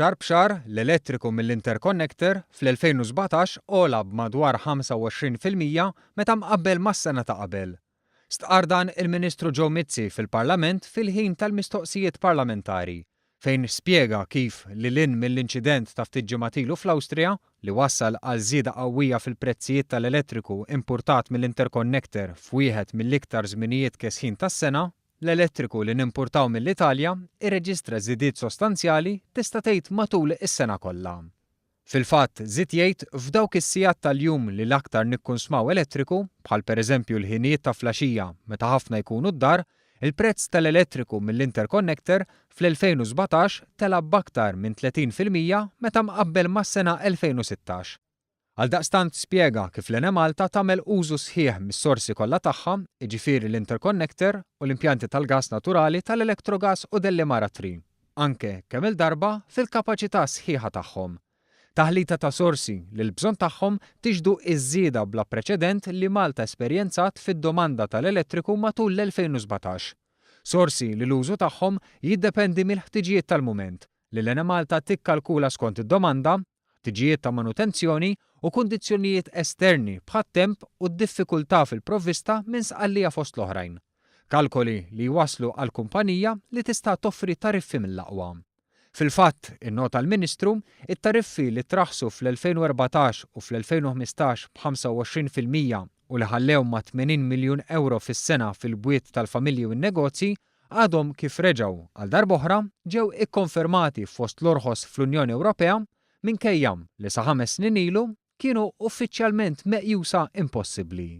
Xahar b'xahar, l-elettriku mill-interconnector fl-2017 għola b'madwar 25% meta mqabbel mas-sena ta' qabel. Stqarr dan il-Ministru Joe Mizzi fil-Parlament fil-ħin tal-mistoqsijiet parlamentari, fejn spjega kif lil hinn mill-inċident ta' ftit ġimgħat ilu fl-Awstrija, li wassal għal żieda qawwija fil-prezzijiet tal-elettriku impurtat mill-interconnector f'wieħed mill-iktar żminijiet kesħin tas-sena, l-elettriku li nimpurtaw mill-Italja irreġistra żidiet sostanzjali tista' tgħid matul is-sena kollha. Fil-fatt, żied jgħid, f'dawk is-sigħat tal-jum li l-aktar nikkunsmaw elettriku, bħal pereżempju l-ħinijiet ta' flaxija meta ħafna jkunu d-dar, il-prezz tal-elettriku mill-interconnector fl-2017 tela' b'aktar minn 30% meta mqabbel mas-sena 2016. Għaldaqstant spjega kif l-Enemalta tagħmel użu sħiħ mis-sorsi kollha tagħha, jiġifieri l-interconnector u l-impjanti tal-gass naturali tal-Electrogas u Dellimara 3, anke kemm-il darba fil-kapaċità sħiħa tagħhom. Taħlita ta' sorsi li l-bżonn tagħhom tixhdu ż-żieda bla preċedent li Malta esperjenzat fid-domanda tal-elettriku matul l-2017. Sorsi li l-użu tagħhom jiddependi mill-ħtiġijiet tal-mument, li l-Enemalta tikkalkula skont id-domanda, ħtiġijiet ta' manutenzjoni u kundizzjonijiet esterni bħat-temp u d-diffikultà fil-provvista minn Sqallija fost l-oħrajn. Kalkoli li jwasslu għal kumpanija li tista' toffri tariffi mill-aqwa. Fil-fatt, innota l-Ministru, it-tariffi li traħħsu fl-2014 u fl-2015 b'25% u li ħallew ma' 80 miljun ewro fis-sena fil-bwiet tal-familji u n-negozji għadhom kif reġgħu, għal darb'oħra, ġew ikkonfermati fost l-orħos fl-Unjoni Ewropea minkejja li sa ħames snin ilu kienu uffiċjalment meqjusa impossibbli.